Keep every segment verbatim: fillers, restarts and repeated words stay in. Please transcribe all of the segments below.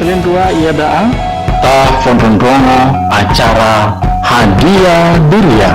Yendrua ia da'a. Tafondrondrongo acara Hadia Duria.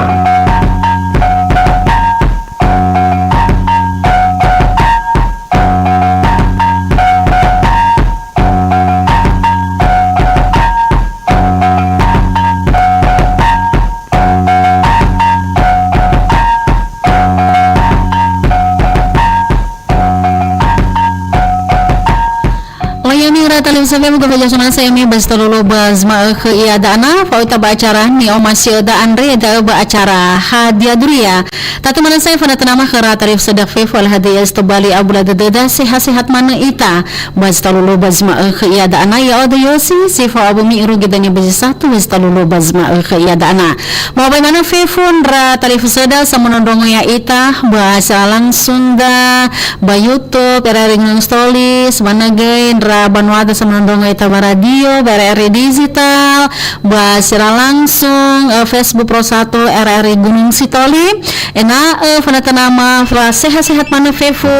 Layani ira talifusö fefu, gofu jasa nasa ya'ami ba zi tolu lö ba zi ma'ökhö ia da'a na, fa'oita ba acara ni'omasi'ö da'a andre, da'ö ba acara Hadia Duria. Tatu manasa ya fanatönama khöra talifusöda fefu, alhadia si tobali abula dödöda, sehat-sehat manö ita. Ba zi tolu lö ba zi ma'ökhö ia da'a na, ya'odo Yosi, si fao abömi irugi dania ba zi satu, ba zi tolu lö ba zi ma'ökhö ia da'a na. Ba bai manö fefu ndra talifusöda samono ndrongo ya'ita, ba si'ara langsung da, ba YouTube, R R I Gunungsitoli, si manö göi ndra banuada samono ndrongo ya'ita ba radio, ba R R I Digital, ba si'ara langsung, eh, Facebook Pro Satu R R I Gunungsitoli. Ena'ö fanatönama fa sehat-sehat manö fefu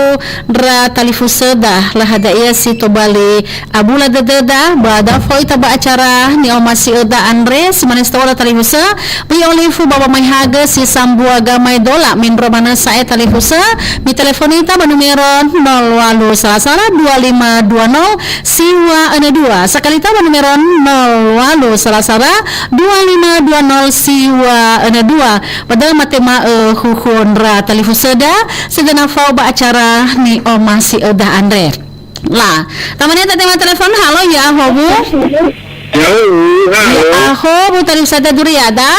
ndra talifusöda, lö hadia ia si tobali abula dödöda, ba da'ö fa'oita ba acara ni'omasi'ö da'a andre, si manö si to'ola talifusö, ba ya'olifu ba wamaehagö si sambua gamaedola, mendrua manö sa'ae talifusö, mitelefoni ita ba numero nol walu sala sala dua lima dua nol siwa öna dua. Sakalita ba numero nol walu sala sala dua lima dua nol siwa öna dua. Ba da'ö matema'ö huhuo ndra talifusöda, sedena fao ba acara ni'omasi'ö da'a andre. La, tamane tatema telefon, halo, ya'ahowu. Ya'ahowu, halo. Ya'ahowu, talifusöda Duriada.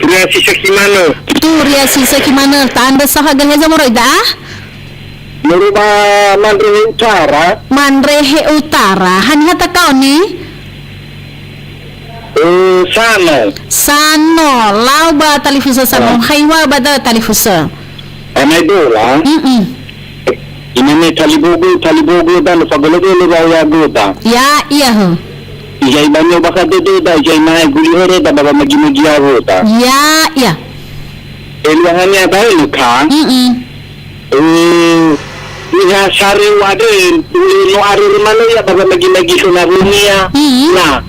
Turia si sökhi manö. Turia si sökhi manö, ta'andrö saohagölö heza moroi da'a? Moroi ba Mandrehe Utara. Mandrehe Utara, haniha takaoni? Eh, Sano. Sano, lau ba talifusö Sano, ah, haiwa ba da'ö talifusö. Amaedola. Mm-mm. Imane talibogö, talibogö da, lö fagölögölö ba oya göda. Ya'ia hö. Ijai banyo bakha dödöda, ijai ma'e guli höröda ba wamagi-magi awöda. Ya'ia. Eluahania da'e lö ka. Mm-mm. Eh, niha sareu andre, no arörö manö ia ba wamagi-magi khö nawönia. Mm-mm. Na.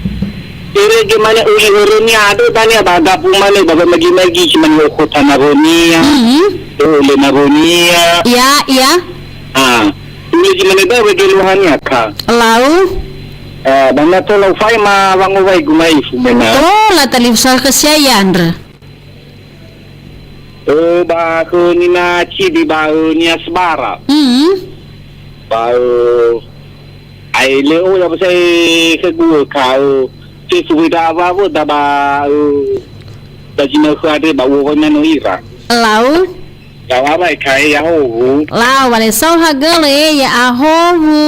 Erege mane uli hörönia andre dania ba gabu mane ba wamagi-magi si mane okhota nawönia. Mm-mm. Ole nawönia. Ya'ia. Ah, uli zi mane ba wege luahania ka. Lau. Eh, ba na tola ufae ma wangowai gumai fumena. Tola talifusö khö sia ya'andrö. Oh, ba khö nina Cidi ba, eh, nia Sebara. Mm. Ba, eh, ai lö oya ba sai khö gua ka, eh, fefu da awawö da ba, eh, da zinö khö andre ba uwo wai manö ira. Lau. Ya'ahowu, ya'ahowu. Lau, wale saohagölö, ya'ahowu.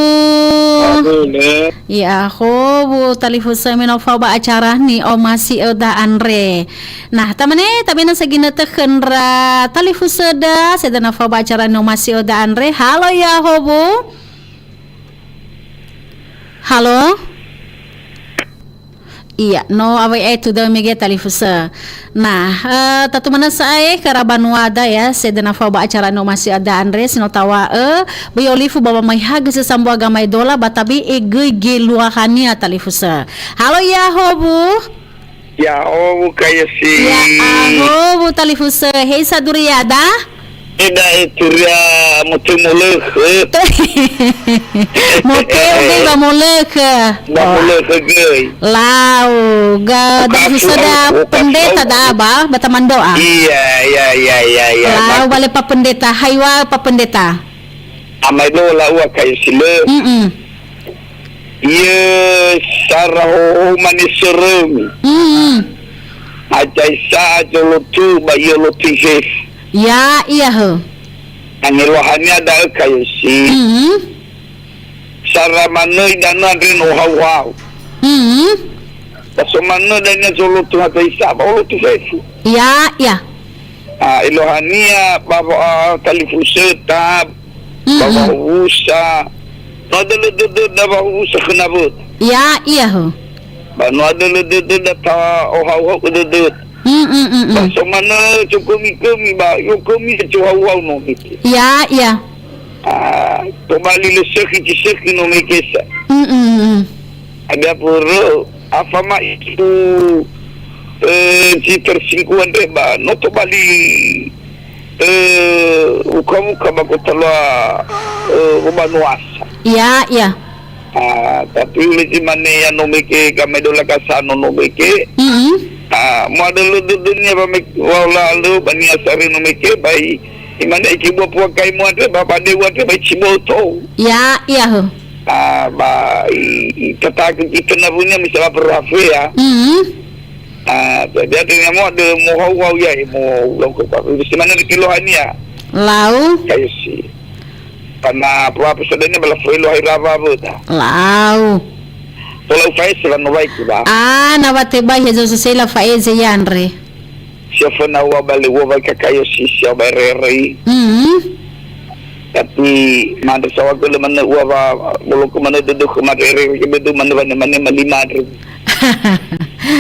Saohagölö. Ya'ahowu, talifusö me no fao ba acara ni'omasi'ö da'a andre. Nah, tamane, tabe na sa ginötö khö ndra talifusöda, sedena fao ba acara ni'omasi'ö da'a andre. Halo, ya'ahowu. Halo? Iya, no awai aetu da'ö mege talifusö. Nah, eh, tatu manö sa'ae khöra banuada ya, sedena fao ba acara ni'omasi'ö da'a andre, si no tawa'ö, böi olifu ba wamaehagö si sambua gamaedola, ba tabe'e göi geluahania talifusö. Halo, ya'ahowu. Ya'ahowu, Kak Yosi. Ya'ahowu, talifusö. Hei sa Duriada? Eda e turia moteu molökhö. Moteu göi ba molökhö. Ba molökhö göi. Lau, ga, talifusöda pendeta da'a ba, ba tamando'a. Iya, iya, iya, iya, iya. Lau, bale Pak Pendeta, haiwa Pak Pendeta. Amaedola ua, Kak Yosi, lö. Mm-mm. Yö sara hoho mane sörömi. Mm-mm. Ajaisa ajolotu ba iolotu fefu. Ya'ia hö. Angeluahania da'ö, Kak Yosi. Mm-mm. Sara manö idanö andre no hauhau. Mm-mm. Ba so manö dania zolotu ajaisa ba olotu fefu. Ya'ia. Ah, eluahania ba, ah, talifusöda. Mm-mm. Ba wa'owusa. No adölö dödöda wa'owusa khö nawöda. Ya'ia hö. Ba no adölö dödöda ta ohauhau dödöda. Mm, mm, mm, mm. Ba so manö cokömi-kömi ba, yokömi cohauhau no mege. Ya'ia. Ah, tobali lö sökhi, zi sökhi no mege sa. Mm, mm, mm. Ada puru, afa ma itu, eh, si tersinggung andre ba, no tobali, eh, uka-uka ba kota lua, eh, Banuasa. Iya, iya. Ah, tapi uleh si mane ya no meke kami dola kasano no meke. Mm-mm. Ah, mo ada lu dunia ba mek-, wala lu bani asari no meke, bai, imane iki buah puakai mo andre, ba, ba dewa andre, bai cibo to. Ya, iya, ho. Ah, ba, i, i tataku kita na punya misalnya berafe ya. Mm-mm. Ah, jadi ada yang mau ada mau hau-hau ya, mau ulang ke apa. Di mana di Kelohania? Lau. Kayak si. Karena apa, apa sebenarnya bala felo hai rawa apa ta. Lau. Kalau saya selalu baik, ba. Ah, na wa tebai ya Jose sela fa eze yandre. Siapa na ua bale ua baik kakayo si siapa R R I. Mm-hmm. Tapi mandre sawa gele mana ua ba boloko mana duduk ke mana R R I ke bedu mana mana mana mali madre.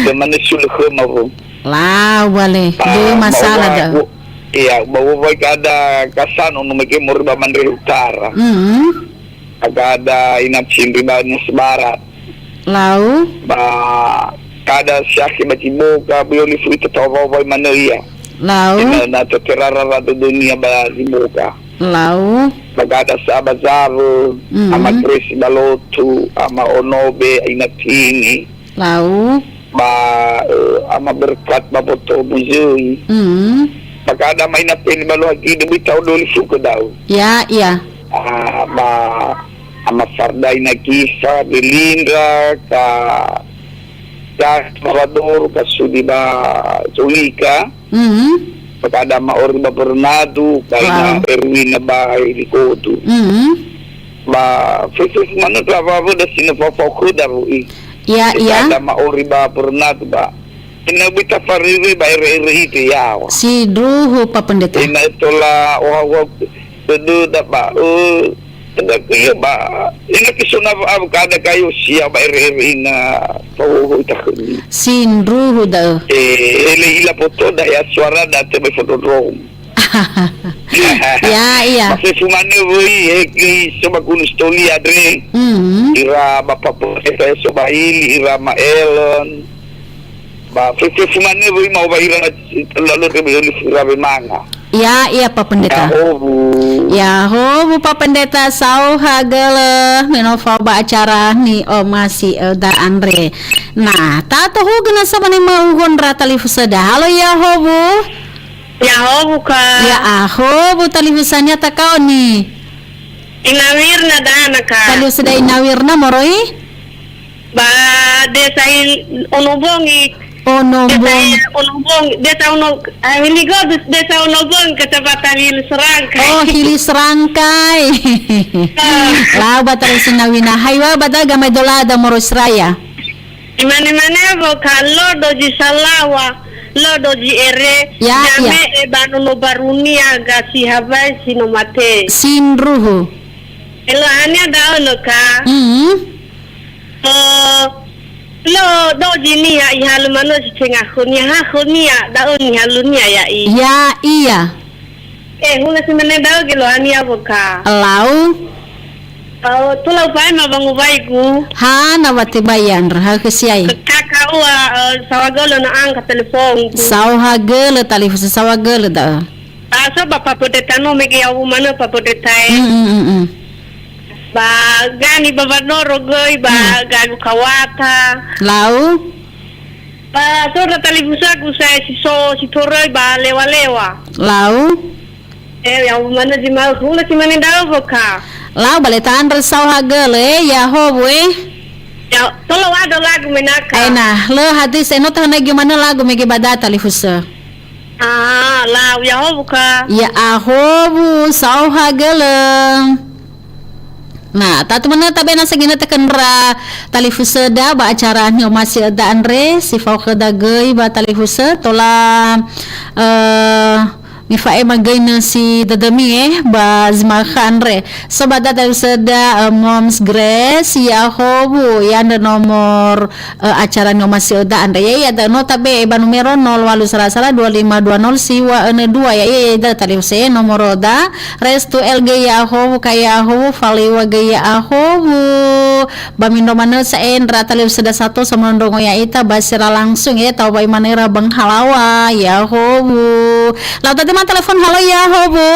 Ke mana suluk ke mau. Lau bale, de masalah da. Iya, bahwa baik ada kasano no mege mori ba Mandre Utara. Mm-hmm. Aga ada ina cindri ba Nias Barat. Lau. Ba kada siake ba Ciboka, beliau li fui tetau bau bai mana iya. Lau. Ina na teterara ratu dunia ba Ciboka. Lau. Ba kada sa ba Zawe, mm-hmm, ama Grace Balotu, ama Onobe, ina Tini. Lau. Ba, eh, ama Berkat ba Boto Buzui. Mm. Ba kada ama ina Tini ba Lohagi de bui tau doli suku dau. Ya, iya. Ah, ba ama Farda ina Kisa, Belindra, ka, ka Salvador, ka Sudi ba Solika. Mhm. Ba kada ama Ori ba Bernardo, ba ina Erwin ba Erikotu. Mhm. Ba fefe manö ka wawo da sina fafau khöda, wu'i. Ya, ya. Kada ama Ori ba Bernardo ba. Ina bita fariri ba ere-ere ite yawa. Sindruhu, Pak Pendeta. Ina tola oha-oha dödö da ba, eh, Tenda ke ba, ina ke sona abu kada kayo sia ba ere-ere ina pahoho ita khömi. Sindruhu da'ö. Eh, ele ila poto da ya suara da te bai fotodrom. Ya, iya. Masih sumane woi, eh, ke iso ba Gunung Stoli andre. Hmm. Ira Bapak Pendeta Sobaili, ira Ma Ellen. Ba, fefe fumane woi mau ba ira lalu ke beli sira be manga. Ya, iya, Pak Pendeta. Yahowu. Yahowu, Pak Pendeta, saohagölö, me no fao ba acara ni'omasi öda andre. Nah, tatohugö nasa mane ma'uhon ra talifusöda. Halo, Yahowu. Yahowu, Ka. Yahowu, talifusania takaoni. Ina Wirna dana, Ka. Talifusöda Ina Wirna moroi? Ba desa Hil-, Ono Bongi. Ono Desa Bongi. Hil-, Ono Bongi. Desa Ono, ah, Hili Godus, desa Ono Bongi, Kecamatan Hili Serangkai. Oh, Hili Serangkai. Ah. Lau ba terus Ina Wina. Hai wa ba daga mai dola da moroi seraya. Imane-mane wo ka lodo zi salawa, lodo zi ere, ya, ya. Nyame e ba nono barunia ga si habai si no mate. Sindruhu. Elo ania da'ö lo ka. Mm. Eh, lo doji niha ihalö manö si tenga khönia, ha khönia, da'ö nihalönia ya'i. Ya, iya. Eh, hulö si mane da'ö geloania wöka. Lau. Oh, tulau pae ma wangu waigu. Ha, na wa tebai andra, ha kesiai. Kaka ua, eh, saohagölö na angka telefonku. Saohagölö talifusö saohagölö da'ö. Ba so ba Pak Pendeta no mege yawu manö Pak Pendeta e. Mm, mm, mm, mm. Ba gani ba Wanoro göi ba, mm, gagu kawata. Lau. Ba so ra talifusögu sae si so, si toröi ba lewa-lewa. Lau. Eh, yawu manö zi mau hulö si mane da'ö wöka. Lau ba le ta'andrö saohagölö, eh, Yahowu, eh. Ya, tolo wado lagu menaka. Aina, lö hadis, eh, no tahanai göi manö lagu mege ba da talifusö. Ah, lau, Yahowu, Ka. Yahowu, saohagölö. Nah, tatu manö tabe nasa ginötö kö ndra talifusöda ba acara ni'omasi öda andre, si fao khöda göi ba talifusö, tola, eh, Mifa'ema göi nösi dödömi, eh, ba zi ma'ökhö andre. So ba dada usöda, eh, Moms Grace, ya'ahowu, ya'andrö nomor, eh, acara ni'omasi'öda andre. Ya'ia da'ö no tabe'e ba numero nol walu sala sala dua lima dua nol siwa önö dua. Ya'ia, ya'ia da'ö talifusö, eh, nomoroda. Restu L G, ya'ahowu, Ka, ya'ahowu, Faliwa göi, ya'ahowu. Ba mindro manö sa'ae ndra talifusöda sato samondrongo ya'ita ba siara langsung, eh, tau ba imane ira Bang Halawa, ya'ahowu. Lau tadi ma telepon, halo, ya'ahowu.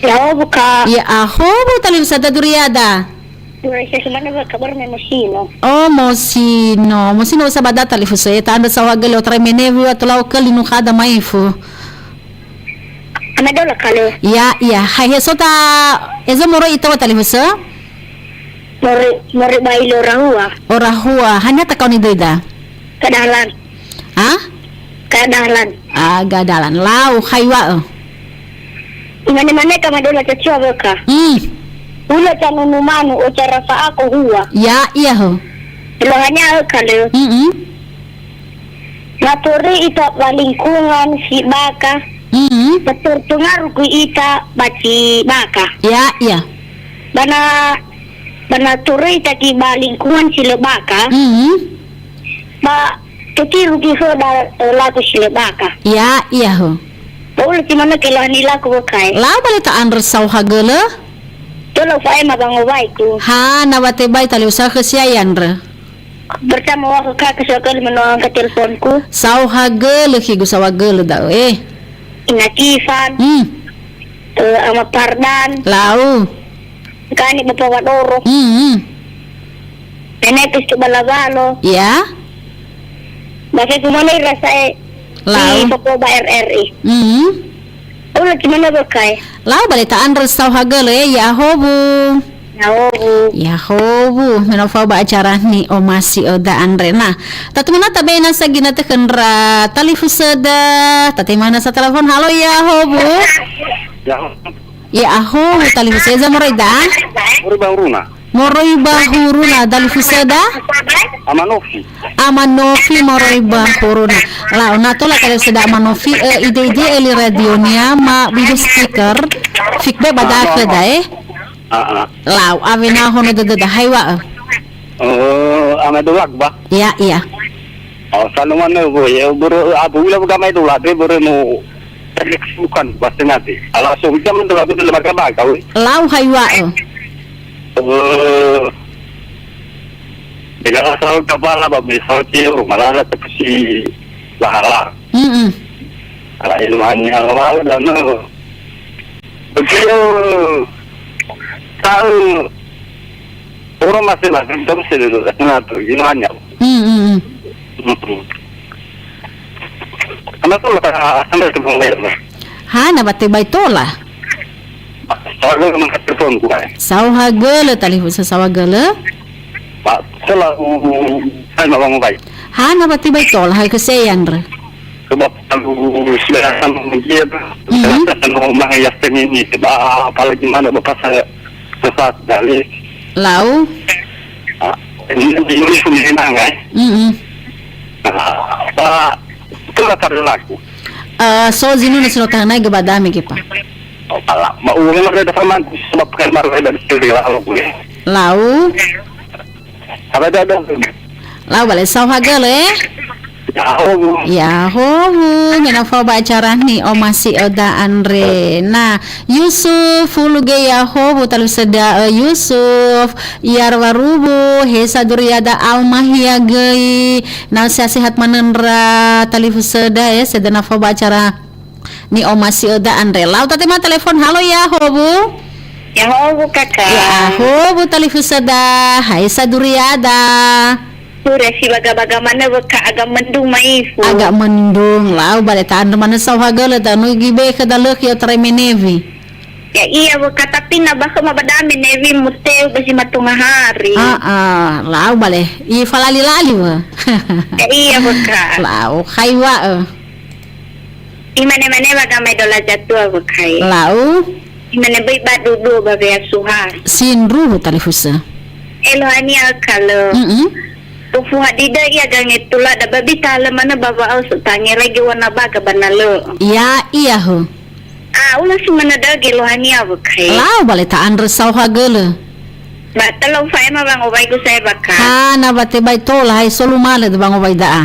Ya'ahowu, Ka. Ya'ahowu, talifusöda Duriada. Dua, saya semana ba kabar me Mosino. Oh, Mosino. Mosino sa ba da talifusö, eh, ta'andrö saohagölö otarai menewi wa tulau ke linu khada maifu. Amadola kale. Ya, ya. Hai he sota ezo moroi ita wa talifusö? Moroi, moroi ba ilo rahua. O rahua. Hanya takau ni doida? Kadalan. Ha? Kadalan. Ah, gadalan. Lau, hai wa'ö. Imane-mane ka madola cacua wöka. Hmm. Hulö canunu manu, o cara fa'ako hua. Ya, iya ho. Elohanya öka lö. Mm-mm. Na toröi ita ba lingkungan si baka, Mhm. betul pengaruh ku ita ba ci baka. Ya, ya. Ba na, ba na toröi ita ki ba lingkungan si lö baka, Mhm. ba tetiru ki khöda, eh, lagu si lö baka. Ya, ya, ho. Ba ulö si manö ke lohani lagu wökae. Lau bale ta'andrö saohagölö? Tölau fa'ema ba ngowaiku. Ha, na ba tebai talifusö khö sia ya'andrö. Bersama wa'ö kaka soal kali menoangkat teleponku. Saohagölö khigu saohagölö da'ö, eh. Ina Kifan. Hmm. Eh, Ama Pardan. Lau. Kani Bapa Wadoro. Hmm, hmm. Nenek Pistu Balabalo. Ya. Ba fefu mane ira sa'ae. Lau. Di Bapa ba R R I. Hmm. Ulö si manö wökae. Lau bale ta'andrö saohagölö, eh, ya'ahowu. Ya'ahowu. Ya'ahowu, me no fao ba acara ni'omasi'öda andre. Nah, tatumana tabe nasa gina tekhö ndra talifusöda, tatema nasa telepon. Halo, ya'ahowu. Ya. Ya'ahowu, talifusö, eza moroi da? Moroi ba huruna. Moroi ba huruna, dalifusöda? Ama Nofi. Ama Nofi moroi ba huruna. Lau, na tola talifusöda Ama Nofi, eh, ide-ide eli radionia ma bide speaker. Feedback ba Ah, da'ö no, no. Da, eh. Ah, ah. Lau, awena hono dödöda, hai wa'ö. Oh, ama Dolak ba? Ya, ya. Oh, sanu manö, boy. Ya, börö, abu ula buka mai Dolak, be börö no. Bukan, bahasa nanti. Ala so, kita mendola, be lembaga-lembaga, weh. Lau, hai wa'ö. Eh, Dega asal kapala ba me saote rumah lala tapi si lahala. Mm-mm. Ala ilmani awal dan, eh, beliau tahu orang masih lah, kita mesti dulu, nah, tu, ilmani. Mm-mm. Mm-mm. Karena tu lah, karena tu lah. Ha, na ba tebai tola. Saohagölö mangkat teleponku, eh. Saohagölö, talifusö saohagölö. Ba, selalu, saya mau ngomong baik. Ha, na ba tebai tola, hai ke saya, Andre. Sebab kalau sudah datang dia, Mhm. Saya mau menghias ini, sebab apalagi mana bapak saya sesat dari Lau. Ah, ini, ini pun enak, eh. Mm-mm. Ah, Pak, itulah pada laku. Eh, so zinunö si no tanö ge ba dame ge, Pa. Oh, ala. Ma uang ada sama sebab kan baru ada di sini lah, aku, eh. Lau. Apa ada, ada? Lau bale saohagölö, eh. Ya'ahowu. Ya'ahowu, me na fao ba acara ni'omasi'öda andre. Nah, Yusuf, hulö göi ya'ahowu, talifusöda, eh, Yusuf, Yarwarubu, he saduriada Almahia göi. Na sehat-sehat manö ndra talifusöda, eh, sedena fao ba acara ni'omasi'öda andre. Lau tatema telepon, halo, ya'ahowu. Ya'ahowu, Kaka. Ya'ahowu, talifusöda. Hai saduriada. Hure si baga-baga manö wöka agak mendung maifu. Agak mendung, lau bale ta'andrö manö saohagölö, tanö gi be khöda lö khö otarai menewi. Ya iya wöka, tapi na ba khöma ba dame newi muteu ba si matunga hari. Ah, ah, lau bale. I falali-lali wö. Ya iya wöka. Lau, hai wa'ö. Imane-mane wa gamai dola jatua wökae. Lau. Imane böi ba dudu ba wea suha. Sindruhu talifusö. Elohania kalö. Mm-mm. Tufu hadida ia gange tula da babi talö manö ba wa'au sutange lagi wana baga ba nalö. Ya, iya ho. Ah, ulo si manö da'ö geluahania wökhai. Lau bale ta'andrö saohagölö. Ba tölö fa'ema wangowaigu sa'ae bakha. Hana ba tebai tola hai solu malö de wangowai da'a.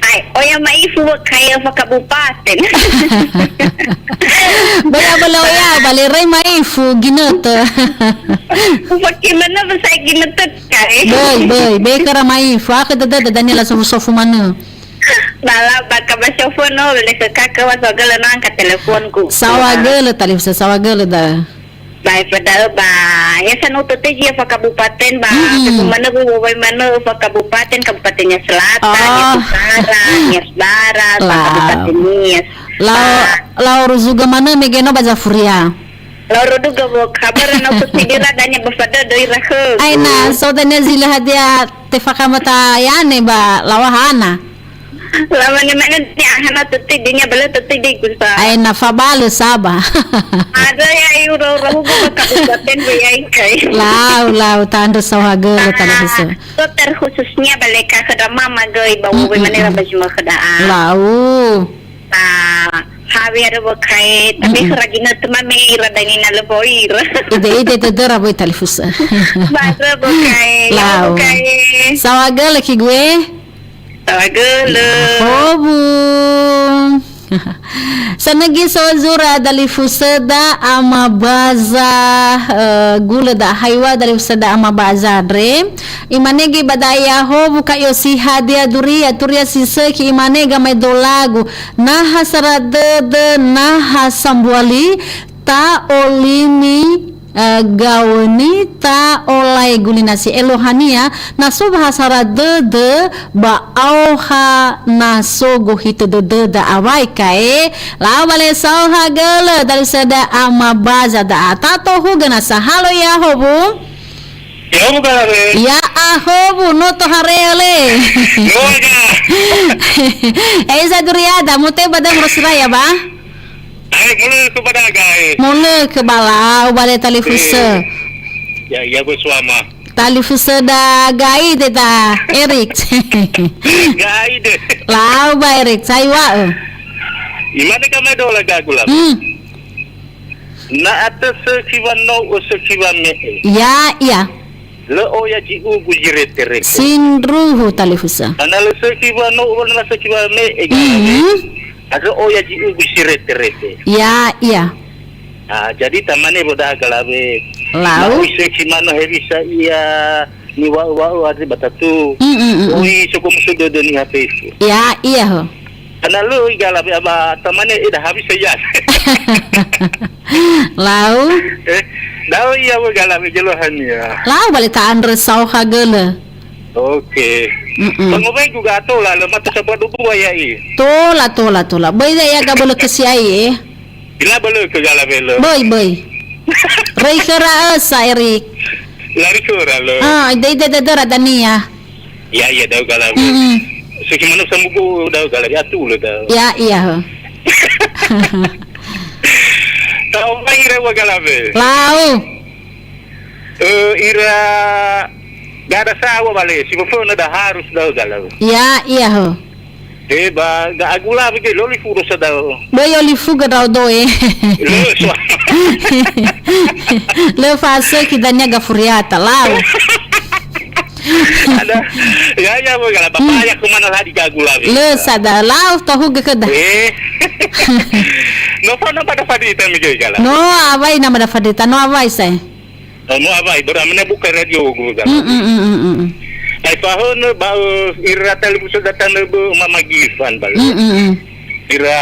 Ai, oya ma'ifu wökhai öfa kabupaten. Böi abölö oya, bale rai ma'ifu ginötö. Ufakimanö ba sa'ae ginötö kai. Böi, böi, be khöra ma'ifu, akhö dödödö Daniela sofu-sofu manö. Bala ba ka ba sofu no, le khö kakö wa sogölö no angkat teleponku. Saohagölö talifusö, saohagölö da'ö. Ba eföda'ö ba, ya sanu tötöi zi fa kabupaten ba, Mm-mm. Ketu manö bu wowai manö fa kabupaten, Kabupatennya Selatan, Nias Utara, Nias Barat, ba Kabupaten Nias. Lao, ba lao ruzuga manö mege no ba Zafuria. Lao ruzuga bo kabar na ku tidira danya ba fada doi rahö. Aina, so dania zila hadia tefakamata yane ba lawahana. Lamane-mane ni ahana tötöi dinia bala tötöi di gusa. Aina fa balö saba. Ada ya iura-ura hugu ba kabupaten be ya ikai. Lau, lau, ta'andrö saohagölö talifusö. So terkhususnya bale ka khöda mama göi ba uwe manera ba juma khöda a. Lau. Ah, hawi ada bokai, tapi Mm-mm. Khöra ginötö mame ira dani na lö boira. Ide-ide dödöra böi talifusö. Ba ada bokai, Lau. Bokai. Saohagölö ki gue. Saohagölö. Hobu. Sanögi so zura dalifusöda ama baza, eh, gulö da haiwa dalifusöda ama baza andre. Imanege ba da'e ya hobu ka iosi hadia duria, turia si sökhi imane gamaedo lagu. Naha sara dödö, naha sambuali, ta'olimi, eh, gaoni, ta'olae guli nasi elohania, na so ba ha sara dödö, ba aoha na so gohitö dödöda awai kae, lau bale saohagölö, dalifusöda ama baza da'a. Tatohugö na sahalo ya hobu? Ya, hobu kala re. Ya, ahobu, no tohare le. No, ya. Eza duriada, mute badang Rosraya ba? Ai, mulö ke badaga, eh. Mulö ke bala, ubale talifusö. Eh. Ya, ya, gue suama. Talifusöda gai de da, Erik. Gai de. Lau ba Erik, sai wa'ö. Imane ka mai dola gagu la. Hmm. Na atö sökhi wanou'ö sökhi wame'e. Ya, ya. Lö oya zi ugu zi rete-rete. Sindruhu talifusö. Na lö sökhi wanou'ö, na lö sökhi wame'e. Mhm. Lö oya zi ugu zi rete-rete. Ya, ya. Ah, jadi tamane boda galawe. Lau. Oi sökhi manö hewisa ia niwa'ö-wa'ö andre ba tatu. Mm, mm, mm, mm. Oi soko musu dödö niha fefu. Ya, iya ho. Ana lö igala be aba tamane eda habis saja. Lau. Eh, dao iya we gala be jelohania. Lau bale ta'andrö saohagölö. Oke. Mm-mm. Pangowaigu ga tola lö mata sabua dubua ya'i. Tola, tola, tola. Böi ya gabölö ke si'ai, eh. Ila bölö ke gala be lö. Böi, böi. Röi khöra ösa, Erik. Lari khöra lö. Ah, ide, ide, ide, döra dania. Ya, ya, da'ö galawe. Mm-mm. Sökhi manö samugu da'ö galawe, atulö da'ö. Ya, iya, ho. Ta'ombai ira ua galawe. Lau. Eh, ira gada sawa bale, si fofo na da harus da'ö galawe. Ya, iya, ho. Eh, ba, ga agula bege, lö olifu rosa da'ö. Böi olifu ga da'ö doe. Lö, so. Lö fa'asökhi dania gafuriata, lau. Ada, ya, ya, böi gala, bapak ya kumana lagi ga agula bege. Lö sada, lau tohugö khöda. Eh. No fa na pada fadita mi göi gala. No, awai na pada fadita, no awai sae. Oh, no awai, bera mene buka radio gu kan. Mm, mm, mm, mm, mm. Ai fahönö ba, eh, ira talifusö datang be Mama Gifan ba. Mm, mm, mm. Ira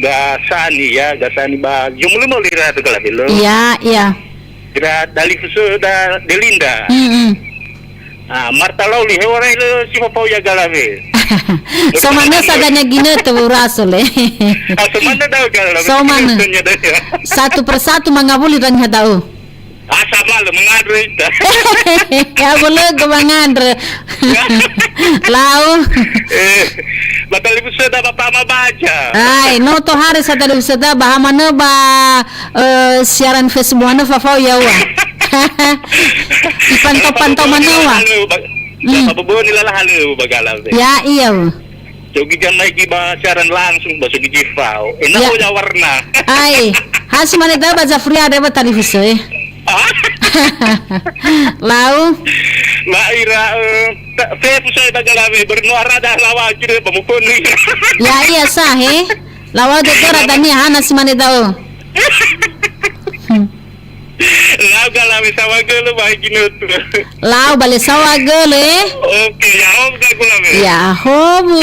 gasani ya, gasani ba. Jumlah mau ira tu kalau belo. Iya, iya. Ira talifusö da Delinda. Mm, mm. Ah, Marta Lauli, hewarai lö si fafau ya galawe. So manö sadania ginötö wuraso le. Ah, so manö da'ö galawe. So manö. Satu persatu mangawuli dania da'ö. Ah, sama lö mangandrö ita. Ya, boleh ke mangandrö. Lau. Eh, ba talifusöda ba pama baca. Ai, no tohare sa talifusöda ba ha manö ba, eh, siaran Facebook manö fafau yaŵa. Ipantau-pantau manö wa. Halo, ba-, Hmm. Ba boboni lala halo ba gala be. Ya, iya. Sogi jamaigi ba siaran langsung, ba sogi jefao. Ena'o ya warna. Ai, ha si mane da ba Zafria ada ba talifusö, eh. Ah? Lau. Ma ira, eh, ta-, fe pusai ba galawe, berno arada lawa jure ba muponi. Ya, iya, sa, he. Lawa dodora dania hana si mane da'ö. Hmm. Lau galawe saohagölö ba ginutu. Lau bale saohagölö, eh. Oke, ya, om gagulawe. Ya, hobu.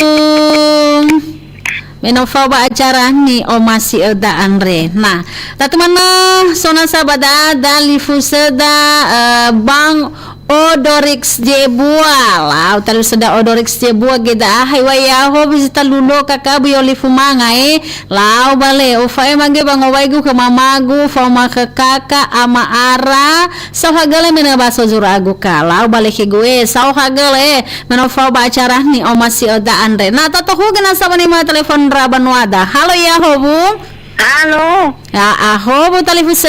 Me no fao ba acara ni'omasi'öda andre. Nah, tatu manö sonasa ba da, dalifusöda, eh, Bang Odorix Jebua. Lau talifusöda Odorix Jebua ge da'a, hai wa ya hobi zita lulo kakabu yo lifu manga, eh. Lau bale, ufa'ema ge ba ngowaigu khö mamagu, faoma khö kaka, ama ara, saohagölö menö ba sozura agu ka. Lau bale khögu, eh, saohagölö, eh. Me no fao ba acara ni'omasi'öda andre. Na tatohugö nasa ba ni'omö telefon ndra banuada. Halo, ya hobu. Halo. Ya, ahobu talifusö.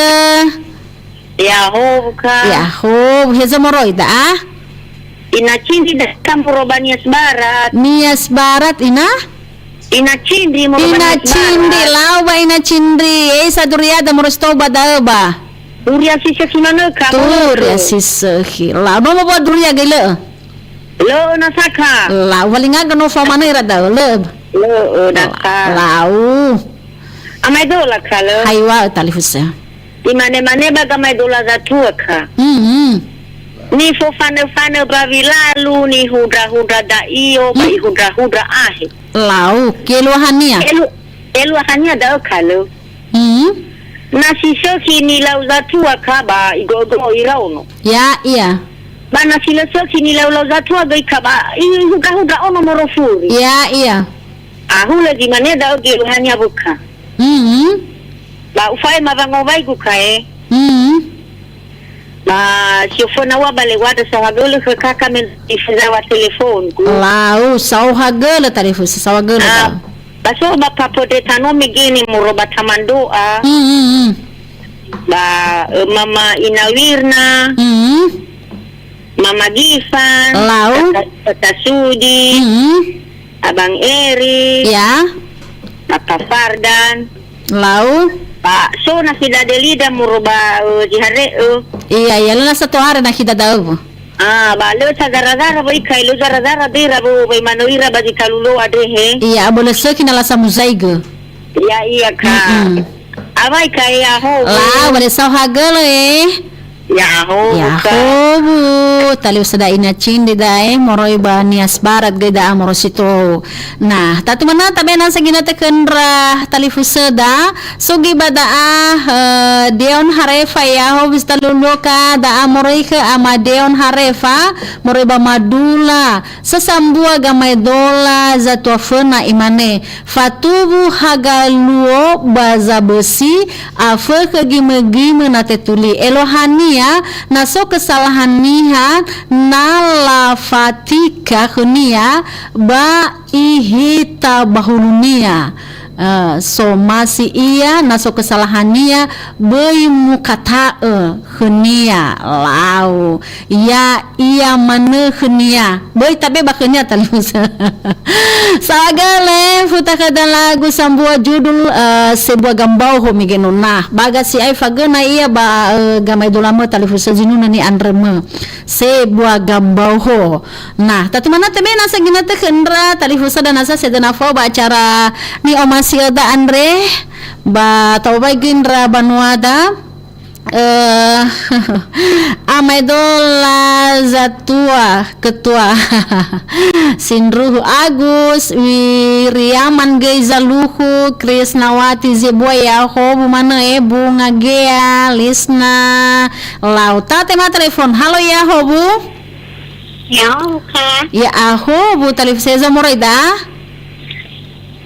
Ya hobu ka. Ya hobu, heza moroi da'a? Ina Cindri da ka moro ba Nias Barat. Nias Barat, ina? Ina Cindri moro ba Ina Nias Cindri, Barat. Lau ba Ina Cindri. Eh, sa duria da moro sto ba da'ö ba. Duria si sökhi manö ka. Duria si sökhi. Lau, nomo ba duria gai lö'ö? Lö'ö nasa ka. Lau, walingaga no fao manö ira da'ö, lö'ö. Lö'ö nasa. Lau. Amaedola ka lö. Hai wa talifusö. Imane-mane ba gamaedola zatua ka. Hmm, hmm. Nifofanö-fanö ba wilalu, nihundra-hundra da'io, ba Hmm. ihundra-hundra ahe. Lau, keluahania? Elu-, eluahania da'ö ka lö. Hmm. Na si sökhi nilau zatua ka ba igo'ogo'o iraono. Ya, iya. Ba na si lö sökhi nilau-lau zatua göi ka ba ihundra-hundra ono moro furi. Ya, iya. Ahulö zi mane da'ö geluahania wöka. Hmm. Ba ufa'ema wangowaigu ka, eh. Hmm. Ba si oföna ua ba lewada saohagölö khö kaka me ifezawa telefongu. Lau, saohagölö talifusö, saohagölö. Ah, ba so ba papodre tano megene moro ba tamando'a. Hmm, hmm, hmm. Ba, eh, mama Ina Wirna. Hmm. Mama Gifan, Lau. Kaka, Kaka Sudi, Mhm. Abang Eri, Ya. Papa Fardan. Lau. Ba, so na si dade lida moro ba, eh, Zihare'ö. Iya, iya, lö na satu hari na kita tahu. Ah, ba, lö sa zara-zara ba ika, lö zara-zara bera bo, ba imano ira ba zi talu lo andre he. Iya, abö lö sökhi na la samuzaigö. Iya, iya, Kak. Mm-mm. Awai ka ya ho. La, wale saohagölö, eh. Ya ho, Ya Kak. Ho, bu. Talifusöda Ina Cindri da'a, eh, moroi ba Nias Barat göi da'a moro si tou. Nah, tatu manö tabe na sagina tekö ndra talifusöda, sugi ba da'a, eh, Deon Harefa ya ho bis taluluka da'a moroi khö Ama Deon Harefa, moroi ba Madula, sasambua gamaedola zatua föna imane, Fatuwu haga luo ba zabösi, afökhö gimö-gimö na tetuli. Eluahania, na so kesalahan niha, na lafatika khönia, ba ihita ba hulunia. Eh, somasi ia, na so kesalahania, böi mukata'ö khönia. Lau. Ya, ia manö khönia. Böi tabe ba khönia talifusö. Saohagölö, futa khöda lagu sambua judul, eh, Sebuah Gambauho mege nona. Baga si'ai fagöna ia ba, eh, gamaedolamö talifusö zinunö ni'andrömö. Sebuah Gambauho. Nah, tatu manö tabe na sagina tekö ndra talifusöda na sa sedena fao ba acara ni'omasi'öda andre. Ba ta'owai göi ndra banuada. Eh, amaedola zatua, ketua. Sindruhu Agus, Wiriaman göi Zaluhu, Krisnawati Zebua ya ho, bu manö, eh, Bunga Gea, Lisna, Lau. Tate ma telefon. Halo ya ho, bu? Ya, ho, Kak. Ya, aho, bu talifusö eza moroi da?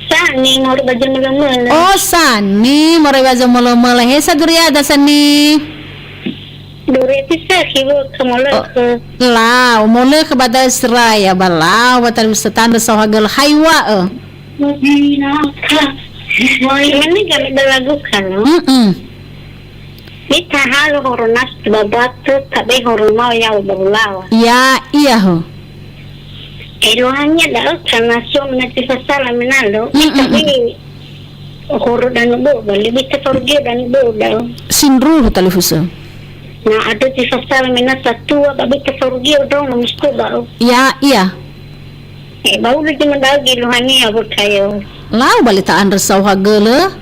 Sani, moroi ba Zomölö-mölö. Oh, Sani, moroi ba Zomölö-mölö. He, sa duriada, Sani? Duriada si wökhö molökhö. Oh, lau, molökhö ba da'ö Seraya, ba lau, ba talifusö tanö saohagölö haiwa'ö. Mane gami dalagu kan, no? Mm-mm. Nitahalö horo nasi ba batu, tabe horo mao ya'o ba hulawa. Ya, iya ho. Eluahania da'ö, karena suami na zi fasala menalo. Mm, mm, mm. Tapi, horo danu bö'ö, lebih teforgio danu bö'ö da'ö. Sindruhu talifusö. Na ada zi fasala mena satua, ba bita forgio dong, na musko ba'ö. Ya, iya. Eh, ba ulu zi mendago geluahania, bu kayo. Lau bale ta'andrö saohagölö.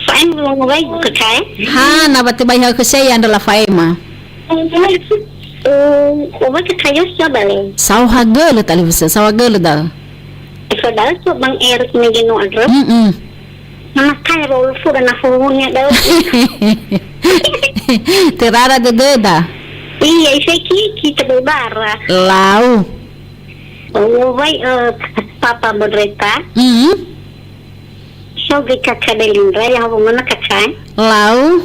Fa'ema wangowai ke kae? Ha, na ba tebai ha ke saya andrö la fa'ema. Eh, obai ke kayo sa bale. Saohagölö talifusö, saohagölö da'ö. Esa da'ö so bang Erik megeno andrö. Mm-mm. Mana kae rolo fuda na fuhunia da'ö. Terara dödöda. Iya, iseki kita berbara. Lau. Obai, eh, papa bereta. Mm-mm. Sogi kaka Delindra, ya hobo mana kaka? Lau.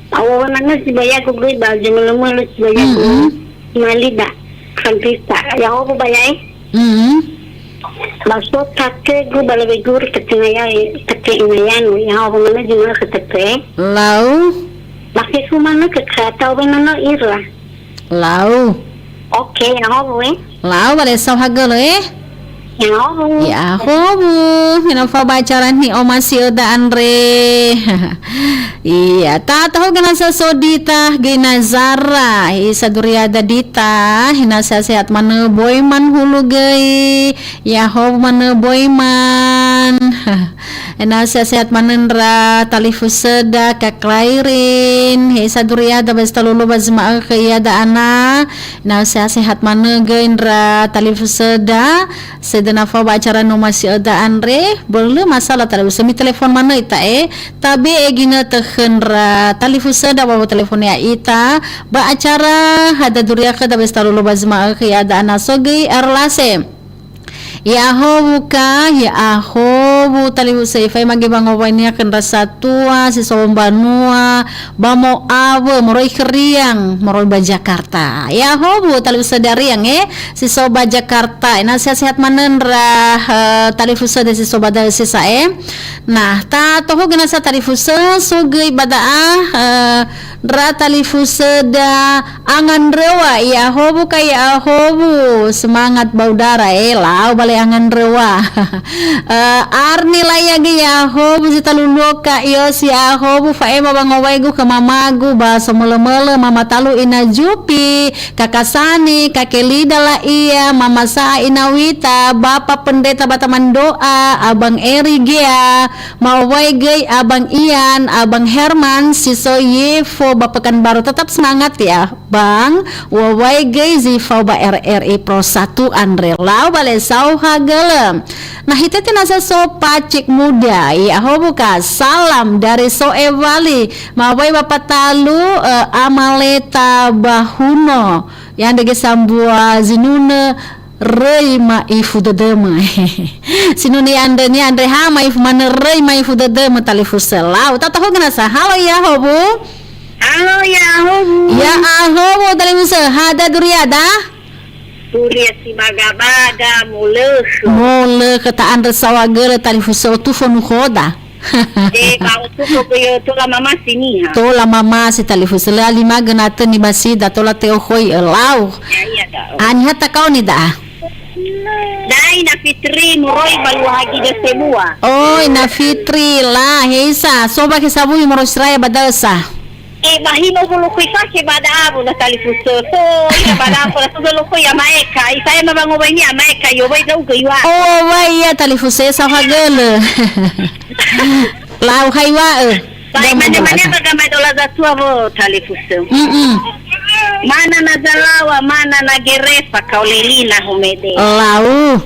Awo mana nge si bayagu gui ba jemele-mele si bayagu. Mm-mm. Malida. Kantisa. Ya hobo bayai? Mm-mm. Ba so tate gu ba lebe guru kete ngayai, kete ngayanu. Ya hobo mana jemele kete. Lau. Ba kefu mana kaka tau be nono ira. Lau. Oke, ya hobo, eh. Lau, bale saohagölö, eh? Ya hobo. Ya hobo. Hina fa ba acara ni Oma Sioda andre. Iya, ta tahu gena sa so Dita, gena Zara. Isa duriada Dita. Hina sehat-sehat manö, boi man hulu göi. Ya hobo manö, boi man. Ena'ö sehat-sehat manö ndra talifusöda, Kak Rairin. He, saduriada ba zi talulu ba zi ma'ökhö iada ana. Ena'ö sehat-sehat manö göi ndra talifusöda. Sedena fao ba acara no masi'öda andre. Bölö masalah talifusö, mitelefon manö ita, eh. Tabe'e ginötö khö ndra talifusöda ba watelefon ya'ita. Ba acara hada duriakhöda ba zi talulu ba zi ma'ökhö iada ana so göi Erlase. Ya'ahowu ka, ya'ahowu talifusö, ifai magi ba ngowainia khö ndra satua, si so mbanua, ba mo'awö, moroi khö Riang, moroi ba Jakarta. Ya'ahowu talifusö da Riang, eh, si so ba Jakarta. Ena'ö sehat-sehat manö ndra, eh, talifusöda si so ba da'ö sisa, eh. Nah, ta tohugö nasa talifusö, so göi ba da'a, eh, ndra talifusöda, Angandröwa, ya'ahowu ka ya'ahowu, semangat ba udara, eh, lau bale Angandröwa. Eh, Arni Layage ya'ahowu, zi talulu ka Ios ya'ahowu, fa'ema ba ngowaigu khö mamagu, ba somölö-mölö, Mama Talu Ina Jupi, Kaka Sani, Kake Lida La'ia, Mama Sa'a Ina Wita, Bapa Pendeta Bata Mando'a, Abang Eri Gea, Mawai göi Abang Ian, Abang Herman, si so yefo ba Pekanbaru. Tetap semangat ya, Bang. Wawai göi zi fao ba R R I Pro satu andre lau bale saohagölö. Nah, hitete nasa so Pacik Muda, ya'ahowu ka, salam dari So'e Bali. Mawai Bapa Talu, eh, Ama Leta Bahuno. Ya'andrö göi sambua zinunö, Röi ma'ifu dödömö. Sinuni andre, ni'andrö ha ma'ifu manö, röi ma'ifu dödömö talifusö lau. Tatahugö nasa, halo ya'ahowu. Halo ya'ahowu. Ya'ahowu talifusö, hada duriada? Duria si baga-baga, molökhö. Molökhö, ta'andrö saohagölö talifusö, otufo nukhoda. Eh, ba otuko göi tola mamasi niha. Tola mamasi talifusö, lö alimagö natö nibasida, tola te'okhoi lau. Ya, iya, da. Ah, niha takaoni da'a? Da'a Ina Fitri, moroi ba luahagi da sebua. Oh, Ina Fitri, la, heisa, so ba ke sawuyu moroi siraya ba da'ö sa. Eh, ba hino bulu kui fake ba da'a bu na talifusö. So, ina ba da'a bu na so bulu kui ya maeka. Isa'e ma ba ngowainia maeka, yo wai da'u göi wa. Oh, wai ya talifusö saohagölö. Lau hai wa'ö. Bai mane-mane ba gamai dola zatua wo talifusö. Mm-mm. Mana na zalawa, mana na gerefa, kaolelina humede. Lau.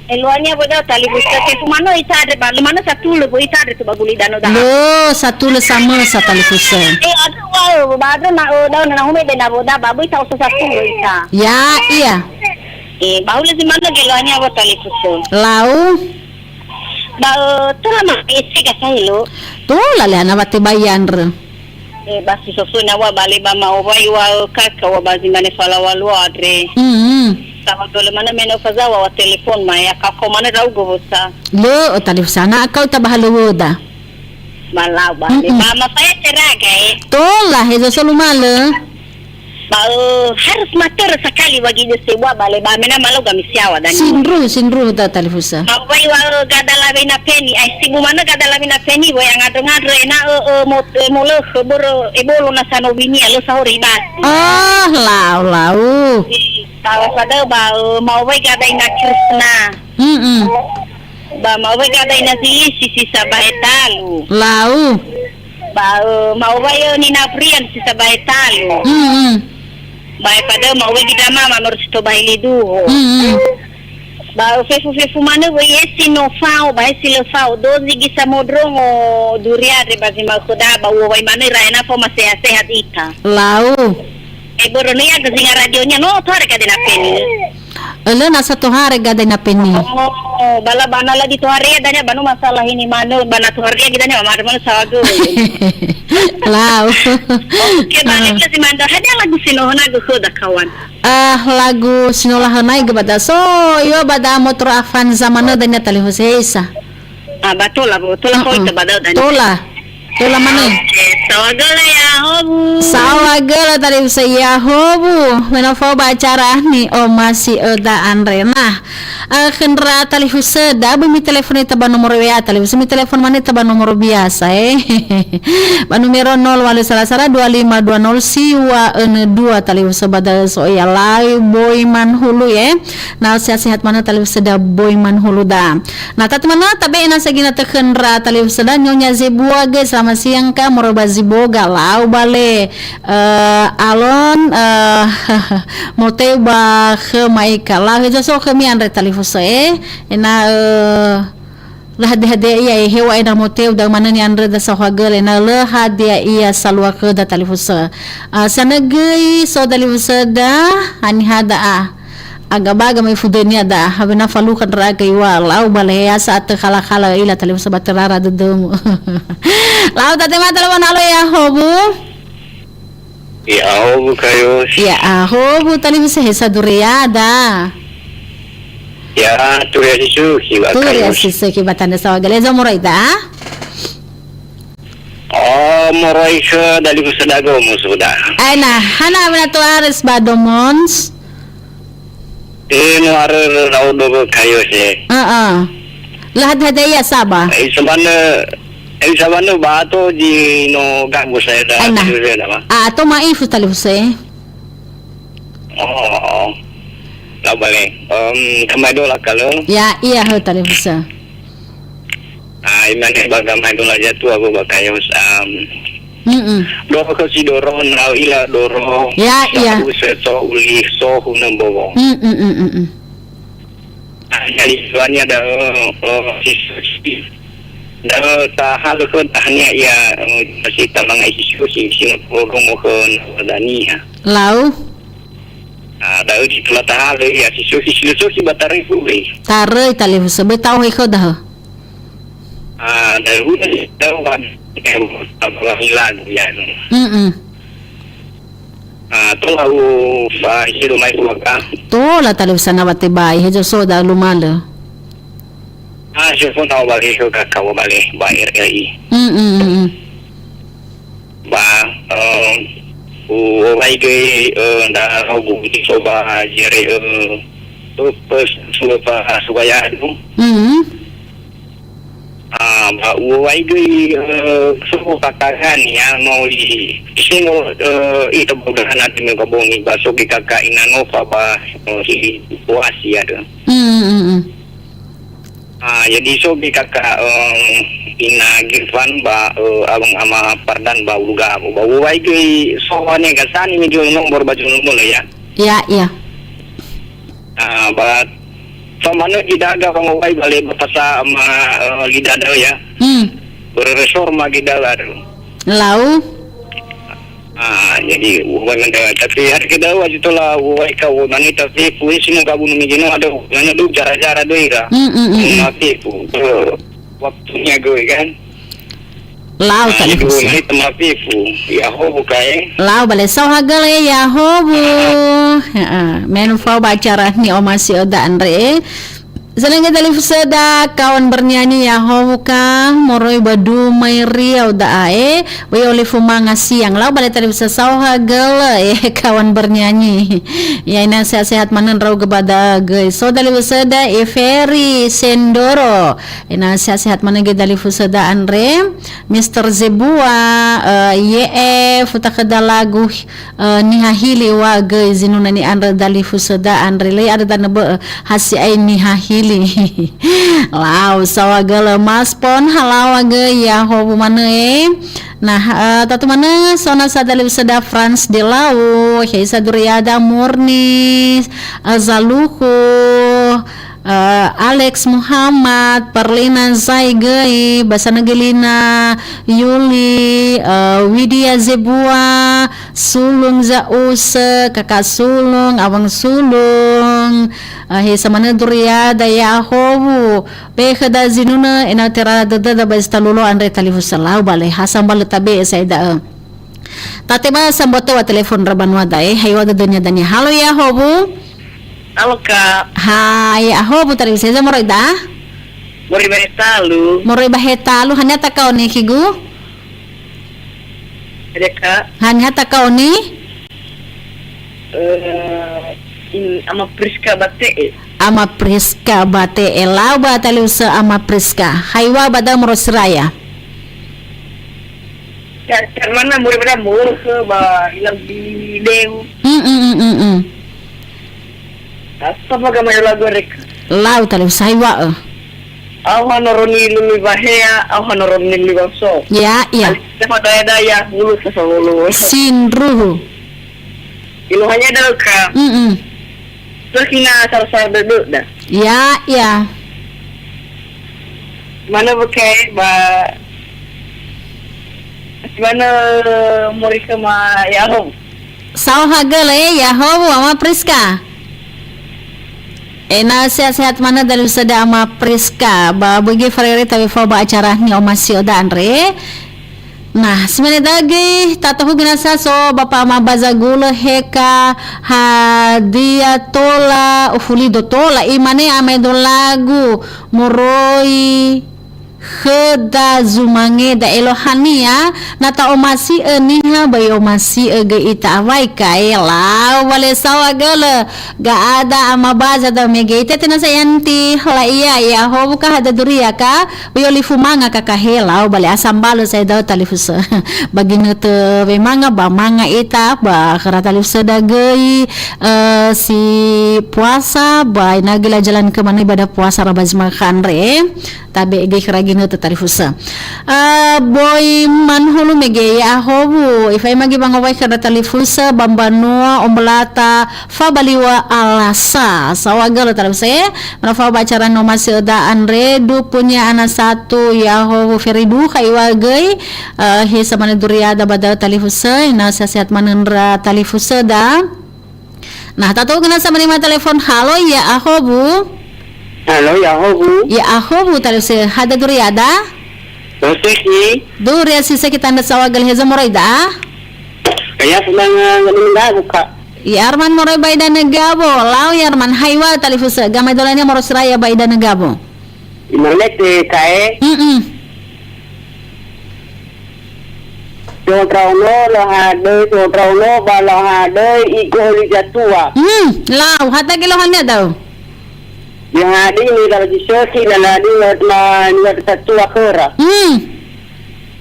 Eluahania bo da'ö talifusö, ke fumano ita andre ba, lumano satulö bo ita andre tu ba guli danö da'a. Lo, satulö samösa talifusö. Eh, aduh, wa'ö, ba andre na, eh, da'ö na humede na bo da'a, ba böi ta'oso satulö ita. Ya, iya. Eh, ba hulö zi manö geluahania bo talifusö. Lau. Ba, eh, tola ma ese ka sahe lo. Tola le ana wate ba ya'andrö. Eh, ba si sosoi na wa bale ba ma'owai wa, eh, kaka wa ba zi mane falawa lua andre. Mm-mm. Sawa dole mana mena ufazawa wa telefon ma ya kako mana rau gowosa. Lo, o talifusö na akau ta ba halöwöda. Ba lau bale. Mm-mm. Ba ma saya teraga, eh. Tola, he zo solu malö. Ba, ö, harus matörö sakali wagi döse wa bale ba mena malau gami siawa dani. Sindruhu, sindruhu da talifusö. Mawai wa, ö, gada lawena peni, ai sibu manö gada lawena peni, wa ya ngadrö-ngadrö ena, ö, ö, mo-, ö, molökhö börö, ebolo na sanowinia, lö sahori ba. Ah, lau, lau. Tawa sadö ba, ö, mawai gada ina Krisna. Mm-mm. Ba mawai gada ina Zilisi si sabahe talu. Lau. Ba, ö, mawai, ö, nina Brian si sabahe talu. Mm-mm. Ba e padö mawai gida mama mero si tobahe liduho. Mm-mm. Ba, ö, fefu-fefu manö wöi esi no fao, ba esi lö fao. Dozi gisa modrongo duriadre ba zi ma'ökhö da, ba uowai manö ira ena fao ma sehat-sehat ita. Lau. E börö no ia gözinga radionia no tohare gade na peni. Ölö na sa tohare gade na peni. Oh, bala bana lagi tohare dania banu masalah ini manö bana tohare gidania mamar manö sawagu. Lau. Oke, balik ke si manö. Hadia lagu sinohona gu khoda kawan. Ah, lagu sinola hanai ge bada so, yo bada motor Avanza manö dania talifusö heisa. Ah, ba tola, bo, tola. Heeh. Poita ba da'ö dania. Tola. Tola manö. Oke, saohagölö ya howu. Saohagölö talifusö ya howu. Mena fao ba acara ni'omasi'öda andre. Nah, eh, khö ndra talifusöda, böi mitelefon ita ba nomoro W A, talifusö mitelefon manö ita ba nomoro biasa, eh. Ba numero nol walu sala sala dua lima dua nol siwa önö dua talifusö ba da'ö so ya lai böi manhulu, eh. Na sehat-sehat manö talifusöda böi manhulu da. Na, tatemanö, tabe'e nasa ginatö khö ndra talifusöda Nyonya Zebua göi, selamat siang, Kak, moroi ba Ziboga, lau bale, eh, Alon, eh, moteu ba khö Maika. Lau hezo so khömi andre talifusö, eh. Ena, eh, lö hadia-hadia ia, eh, heŵa'ae na moteu da'ö manö ni'andröda saohagölö, ena lö hadia ia salua khöda talifusö. Eh, sanö göi so talifusöda, haniha da'a. Aga baga me fudenia da, habe na falukha ndra'aga iwa, lau bale ya sa atö khala-khala ila talifusö ba törara dödömu. Lau tatemata lö ba nalo ya howu. Ya howu kayos. Ya howu talifusö hesa duriada. Ya, turia sisuki ba kayos. Turia sisuki ba tanda sawa gale zo moroi da. Oh, moroi khö dalifusöda gomu sudah. Aina, hana wena to ares ba domons. Eh, no are rau dogo kayo se. Heeh. Lö hadia-hadia ia saba. Eh, sabana, eh, sabana ba to di no gagu saya da. Aina. Saya da, ma. Ah, to ma'ifu talifusö. Oh, oh. Labale. Em, kamaedola kalö. Ya, iya hö talifusö. Ah, imane ba gamaedola zatua go ba kayos, am. Mm-mm. Doro khö si doro, nau ila doro. Ya, ya. Sa use so uli so hunö mbowo. Mm, mm, mm, mm, mm. Ah, jadi suania da, eh, eh, si, si, da tahalö khö dahania ia, eh, si tamangai si, si, si, si, si, Lau. Ah, da'ö si tola tahalö ia si so, si so, si so, si ba taröi fu wei. Taröi talifusö, böi ta'ohe khöda hö. Ah, da'ö hu, da'ö wan, eh, apa lagu ya. Mm-mm. Ah, tola u, ba, isi do mai keluarga. Tola talifusö na ba tebai, hezo so da lumalö. Ah, si fo na ba ke khö kakao bale, ba R R I. Mm-mm, mm-mm. Ba, eh, u-, u'owai göi, eh, ndra'aga ugugu so ba zere, eh, pes-, suwa ba suwayadu. Mhm. Ah, ba u'owai göi, eh, so kakagani, ya, no i, isengo, eh, ita boga hana teme ka bongi, ba so göi kaka ina nofa ba, eh, si situasi ada. Mhm, mhm. Ah, jadi so göi kaka, eh, ina Girvan ba, eh, abang ama Pardan ba uluga aku. Ba uwai göi so wane gasani mi göi nomor ba jumlah ya. Ya, ya. Ah, ba so manö gidaga ba uwai bale ba pasa ama, eh, lidada ya. Hmm. Bereresor ma gidaga tu. Lau. Ah, jadi, uwai menda, tapi hari kedua itu lah, uwai kau, mana tapi, kui semua kabun migino ada, mana tu jara-jara doi ra. Mm, mm, mm, mm. Tapi, tu, waktunya gue kan. Lau. Ah, tadi itu, kusi. Mana itu tapi, tu, ya ho bukai. Lau bale saohagölö ya ho bu. Heeh, menu fao ba acara ni'omasi'öda andre. Senenge talifusöda kawan bernyanyi ya howu ka moroi ba Dumai Riau da'a e, böi olifu manga siang lau bale talifusö saoha gölö e kawan bernyanyi. Ya ina sehat-sehat manö ndra'ugö ba da'ö göi. So talifusöda Eferi Sendoro. Ina sehat-sehat manö göi talifusöda andre. Mister Zebua, eh, ye'e futa khöda lagu, eh, Niha Hili wa göi zinunö ni'andrö dalifusöda andre. Lö i'andrö danö bö'ö, ha si'ai Niha Hili. Lau, saoha gölö Mas Pon, halawa göi ya howu manö e. Nah, eh, tatu manö, so nasa dalifusöda Frans Delau, heisa duriada Murni, eh, Zaluhu, eh, Alex Muhammad, Perlina Zai göi, ba sanö göi Lina Yuli, eh, Widya Zebua, Sulung Za'usö, Kaka Sulung, Awang Sulung, eh, heisa manö duriada ya howu, böi khöda zinunö, ena'ö terara dödöda ba zi talulo andre talifusö lau bale, ha sambalö tabe'e sa'ae da'ö. Tatema samboto wa telefon ra banua dae, haiwa dödönia dania. Halo ya howu. Halo, Kak. Hai, ahowu tadi bisa aja moroi da? Moroi ba hetalu. Moroi ba hetalu, hania takaoni khigu? Ada, Kak. Hania takaoni? Eh, in, Ama Priska Bate'e. Ama Priska Bate'e, lau ba taliusö Ama Priska. Haiwa ba da'ö moroi Siraya. Ya, karena murid-murid murid ke ba ilang di deu. Mm, mm, mm, mm, mm. Asa ba gama yola gorek. Lau taliusö haiwa, eh. Au hanoro ni lulu bahea, au hanoro ni lulu so. Ya, ya. Alif sefa daya-daya, hulu sefa hulu. Sindruhu. Iluhanya da'ö, Kak. Mm-mm. Terus ina sar-sar dödöda. Ya, ya. Mana bekai ba, mana moroi ke ma ya hom. Saoha gölö e, ya howu Ama Priska. Ena'ö sehat-sehat manö dalifusöda Ama Priska. Ba böi göi farere tabe fao ba acara ni'omasi'öda andre. Nah, si mane da'ö göi, tatohugö nasa so Bapa Ama Baza Gulö Heka, hadia tola, ufulido tola, imane amaedo lagu, moroi, khöda zumangeda eluahania, na ta'omasi'ö niha ba i'omasi'ö göi ita awai kae lau wale saoha gölö, ga'ada Ama Baza da mege ite tena sayanti, la ia, ya howu ka hada duria ka, ba i'olifu manga kakahe lau bale asambalö sa'ae da'ö talifusö. Ba ginötö wemanga ba manga ita, ba khöra talifusöda göi, eh, si puasa, ba ina göi lajalan ke manö ibadah puasa ra ba zi manga andre. Tabe göi khöra ginötö talifusö. Eh, böi manuhulu mege ya howu, ifa'ema göi ba ngawai khöra talifusö ba mbanua ombalata fabaliwa alasa. Saoha gölö talifusö, eh. Mana fao ba acara ni'omasi'öda andre, dupunya ana satu ya howu Feridu, haiwa göi, eh, heisa manö duriada ba da'ö talifusö, ina sehat-sehat manö ndra talifusöda. Nah, tatohugö nasa menerima telepon. Halo, ya ahowu. Halo, ya ahowu. Ya ahowu, talifusö hada duriada? Soseki. Duria siseki tanda saoha gölö hezo moroi da? Kaya sedang, eh, ngeluh gabung, Kak. Ya Arman moroi ba idanö gabung. Lau ya Arman, haiwa talifusö. Gamaedolania moroi Siraya ba idanö gabung. Imanete kae. Mm-mm. Sohondra ono lohadöi, sohondra ono ba lohadöi, igo'ö li zatua. Hmm, lau, hata göi lohania da'ö. Ya'adia ni lala zi sökhi, lala ni ma, ni ma tatua khöra. Hmm.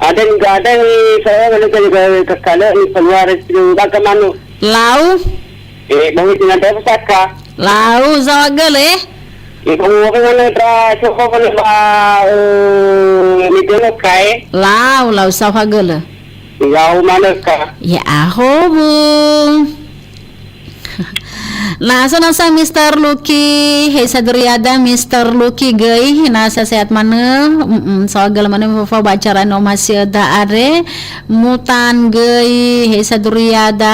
Ada ni, ada ni, saya kalau ke, ke, ke, kalau ni keluar, ke, ke, ke, mana? Lau. Eh, bangun dengan saya pesaka. Lau, saoha gölö, eh. Eh, kamu apa mana tra, siapa mana ba, eh, ni dulu kai? Lau, lau, saoha gölö. Lau mana ka? Ya, ahowu. Na, so nasa Mister Lucky, heisa duriada Mister Lucky göi, na sehat-sehat manö, mm-mm, saoha gölö manö fao-fao ba acara ni'omasi'öda andre, Mutan göi, heisa duriada,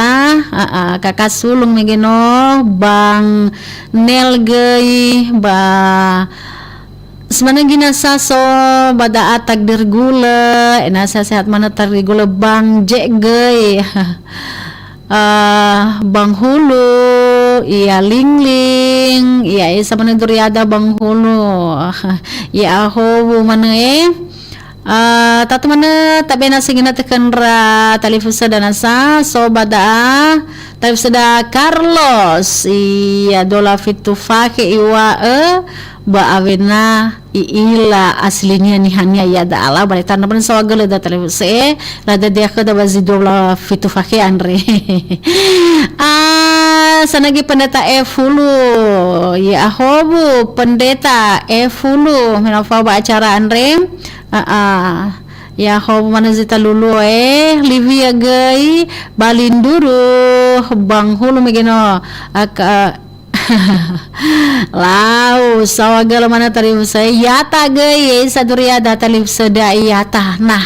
a, a, Kaka Sulung mege no, Bang Nel göi, ba, si manö göi nasa so, ba da'a Takdir Gulö, ena sehat-sehat manö Takdir Gulö, Bang Jack göi, eh, Bang Hulu, Ia Lingling, ia Esa manö Duriada Banghulu. Ia Ahowu manö e. Ah, tatu manö tabe na singina tekendra talifusöda nasa, so ba da'a talifusöda Carlos. Ia dola fitu fakhe iŵa'ö ba awena i'ila aslinia nihania ia da'a la, ba le tandra manö saohagölö da talifusö e, la dadia khöda ba zi dua wulu fitu fakhe andre. Ah, sanagi pendeta F hulu, ya Ahowu pendeta F hulu, menafau ba acara andre. Ah, ah. Ya Ahowu manö zi talulu e, Livia göi, ba Linduru, Banghulu mege no, aka, Lau, saohagölö manö talifusö e, yata göi, Esa Duriada talifusöda yata. Nah,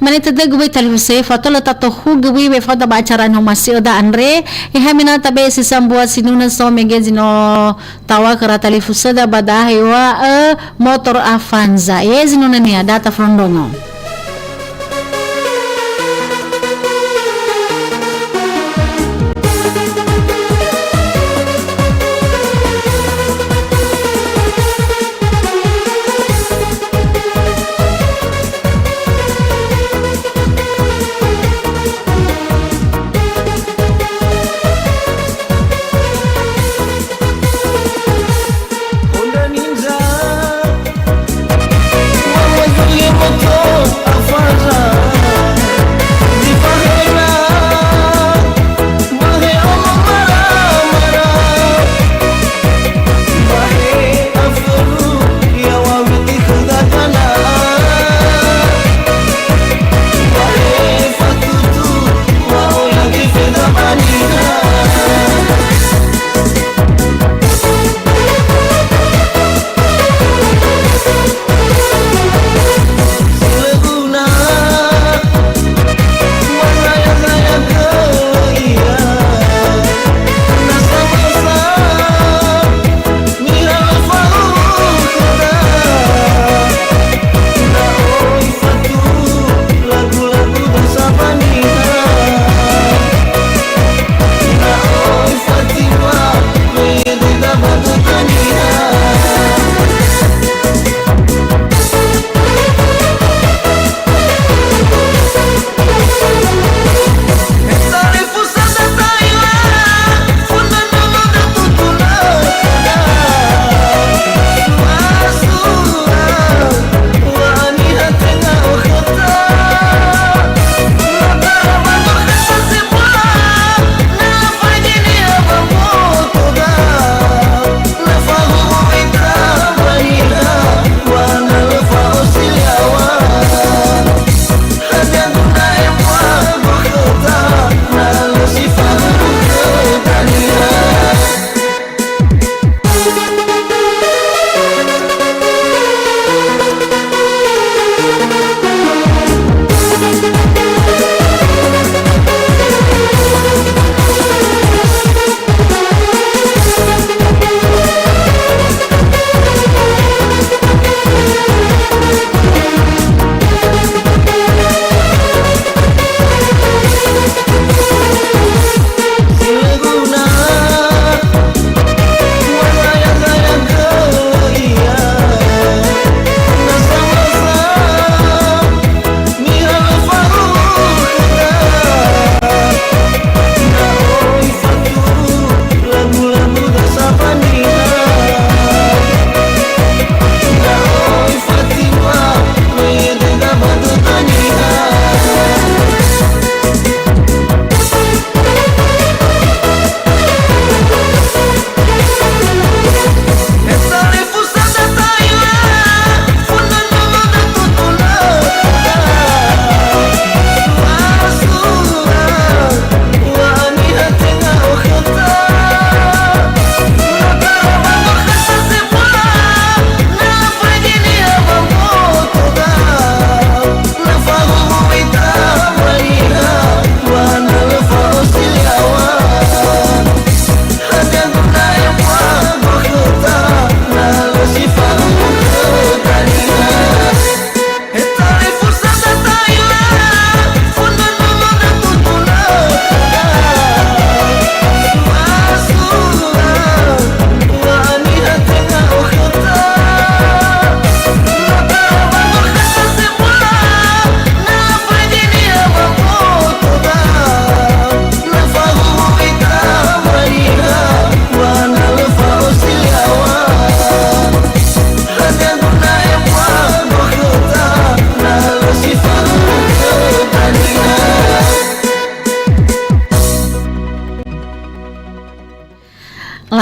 mane tödögu wöi talifusö e, fatua lö tatohugö wöi wefauda ba acara no masi'öda andre, e ha mena tabe si sambua sinunö so mege zi no taŵa khöra talifusöda ba da'a heŵa'ö motor Avanza. E zi nunönia, data frondrongo.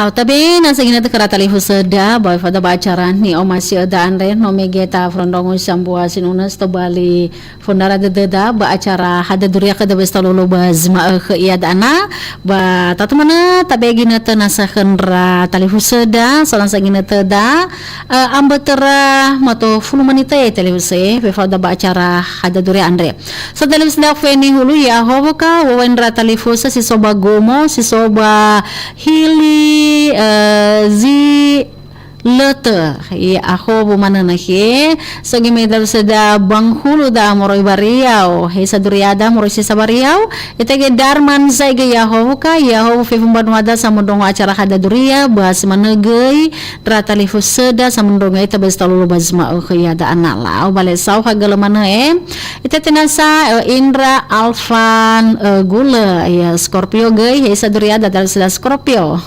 Au tabe na sanginatö khöra talifusöda, ba fada ba acara ni'omasi'öda andre, no mege ta fondrongo sambua sinunö si tobali fondara dödöda ba acara Hada Duria khöda Besta Lolo ba zi ma'ökhö iada'a na, ba tatumana tabe ginötö nasa khö ndra talifusöda, so na sanginötöda, eh, ambö töra mato fulu menit e talifusö, fefauda ba acara Hada Duria andre. So talifusöda feni hulu ya howo ka, wawain ra talifusö si so ba Gumo, si so ba Hili, eh, zi Lötö, ya, ahowu manö na he. So geme talifusöda Banghulu da moroi ba Riau. He saduriada moroi si sa ba Riau. Ita ge Darman Zaige ya howu ka, ya howu fefu mbanuada samondrongo acara Hada Duria, ba si manö göi, ndra talifusöda samondrongo ita ba zi talulu ba zi ma'ökhö iada'a na lau. Bale sau hagölö manö, eh. Ita tenasa, eh, Indra Alfan, eh, Gule, ya, Scorpio göi, he saduriada talifusöda Scorpio.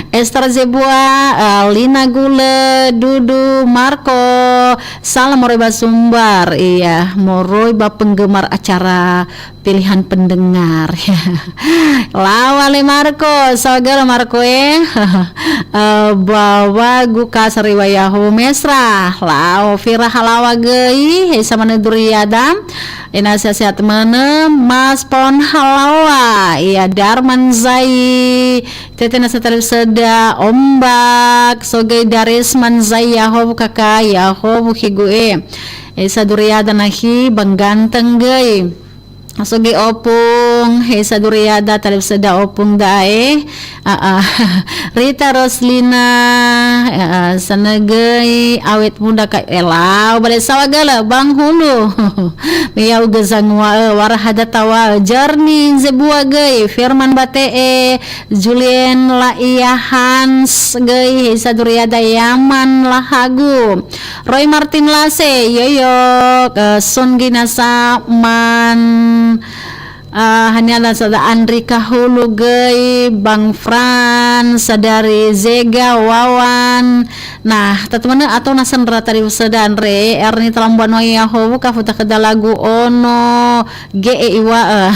Esther Zebua, eh, Lina Gule, Dudu, Marco, salam moroi ba Sumbar, iya, moroi ba penggemar acara pilihan pendengar. Lau ale Marco, saogöla Marco e. Eh, ba wagu kasar iwa yaho mesra. Lau Fira halawa göi, he samanö duriada. Ena sehat-sehat manö, Mas Pon halawa. Iya Darman Zai. Tete nasa talifusöda Ombak, so göi Dares Manzai ya howu kaka, ya howu higu e. E saduriada na hi bang ganteng göi. So göi Opung, he saduriada talifusöda Opung da'a e. A, a. Rita Roslina, a, a, sanö göi awet muda ka, e, lau, bale sawa gala, Bang Hulu. Miau gezangua, e, wara hada tawa, e, Jarni Zebua göi, Firman Bate'e, Julien Laia Hans göi, he saduriada Yaman Lahagu. Roy Martin Lase, yoyo, eh, Son Ginasa Man, eh, haniana sada Andri Kahulu göi, Bang Fran, sadari Zega, Wawan. Nah, tatumana atau nasan rata di usada andre, Erni Talambuan Wai Yahowu, kafuta kedalagu ono, G E I W A E.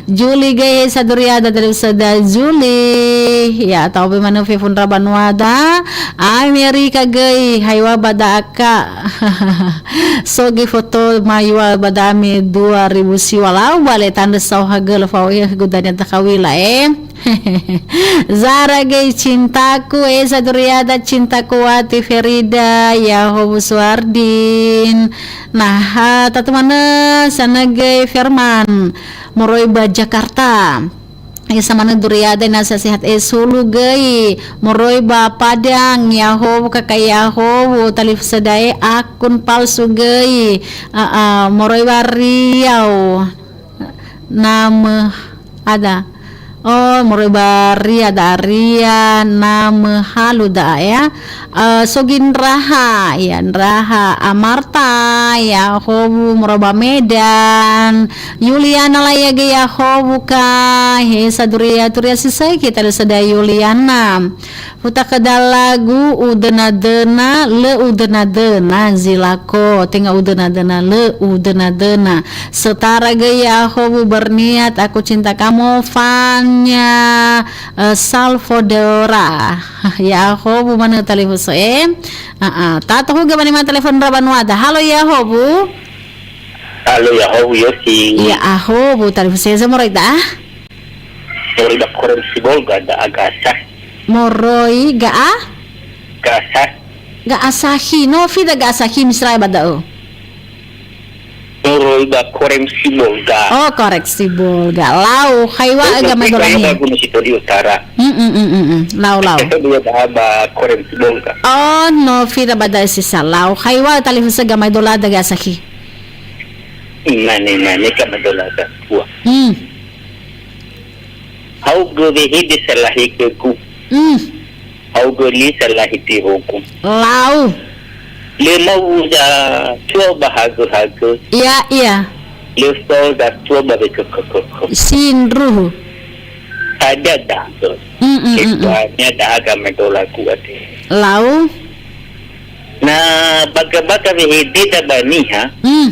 Juli göi saduriada dari usada Juli. Ya, taube manö fefu ndra banuada. Amerika göi, haiwa ba da'a ka. So göi foto mayua ba da'ami dua ribu siwa lau bale tandrö saohagölö fao e gudania takawila e. Zara göi cintaku, e saduriada cintaku wati Ferida, Yahowu Suardin. Nah, ha, tatu manö sanö göi Firman. Moroi ba Jakarta. Ya, samanö duriada nasa sehat e sulu göi. Moroi ba Padang, Yahowu kaka Yahowu, talifusöda e akun palsu göi. A, a, moroi ba Riau. Na möh-, ada. Oh, moroi ba Ria da Ria, na möhalu da'a ya. Eh, so göi ndraha, ya, ndraha Amarta, Yahowu moroi ba Medan. Yuliana la ya göi Yahowu ka, he saduria, turia sisai kita da sada Yuliana. Futa kedalagu udöna-döna, lö udöna-döna, zi lako, tenga udöna-döna, lö udöna-döna. Setara göi Yahowu berniat, aku cinta kamu, Fanya, eh, Salvadora. Yahowu manö talifusö e. Ah, ah. Tato huga mani ma telefon ndra banuada. Halo Yahowu. Halo Yahowu Yosi. Ya, Yahowu talifusö e, moroi da? Moroi ba Korem Sibolga da aga Asahi. Moroi ga'a? Ga Asahi. Ga Asahi. No fida ga Asahi misra ba da'ö. Moroi ba Korem Sibolga. Oh, Korem Sibolga. Lau, haiwa ga mai dola ni. Aku masih tadi utara. Mm, mm, mm, mm, mm. Lau, lau. Itu dia dah ba Korem Sibolga. Oh, no fida ba da'ö sisa lau. Haiwa talifusö ga mai dola da ga Asahi. Nani, nani ka mai dola da. Wah. Hmm. Haogö wehede salahi khögu. Mm. Haogö li salahi tihogu. Lau. Lö mau zatua ba hagö-hagö. Ya, ya. Lö fao zatua ba wekökökökö. Sindruhu. Ada da'ö. Mm, mm, mm, mm. Keduanya da'a ga medolagu ate. Lau. Na baga-baga wehede da ba niha. Mm.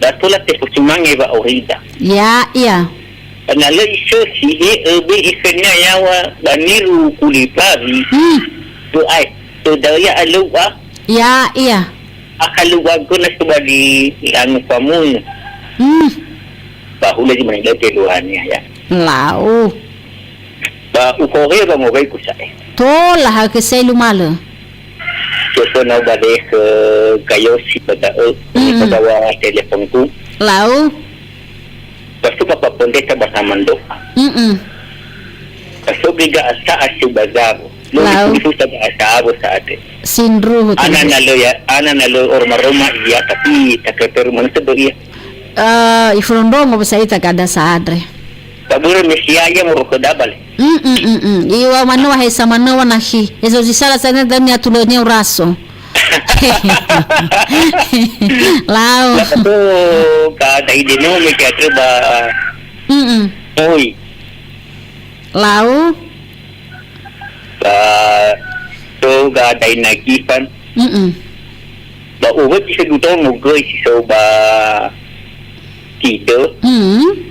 Ba tola tefosumange wa'aurida. Ya, ya. Na lö isösi, he öbe ikhönia yaŵa ba niru kuli bawi. Hmm. Bö'ae, tödöya alöu'a. Ya, iya. Akha luwa gö na sebali anu famunu. Hmm. Ba hulö zi manila teluania, ya. Lau. Ba uhohe ba ngogai ku sa'e. Tola ha kesai lumalö. Coba na ubade ke gayosi pada, eh, Hmm. pada wa teleponku. Lau. Pasu ba pendeta ba samando. Mm-mm. Pasu gega asa asu bazabu. Lau. Lu futa ba asa abu saate. Sindruhu Ana tadi. Na lo ya, ana na lo orma-roma iya, tapi tak keteru mana sedo iya. Eh, ifurondrongo basa ita kada sadre. Tabure Mesia iya moro ke dabal. Mm, mm, mm, mm. Iwa manua hesa manua nahi. Eso si sala sana dan ya tulanya uraso. Lau. Lah tu ka ada ide no me ke ba Mm-mm. Oi. Lau. Ba tu ka ada inagifan. Mm-mm. Ba uwe ki sedutono göi si so ba Kidö. Mm.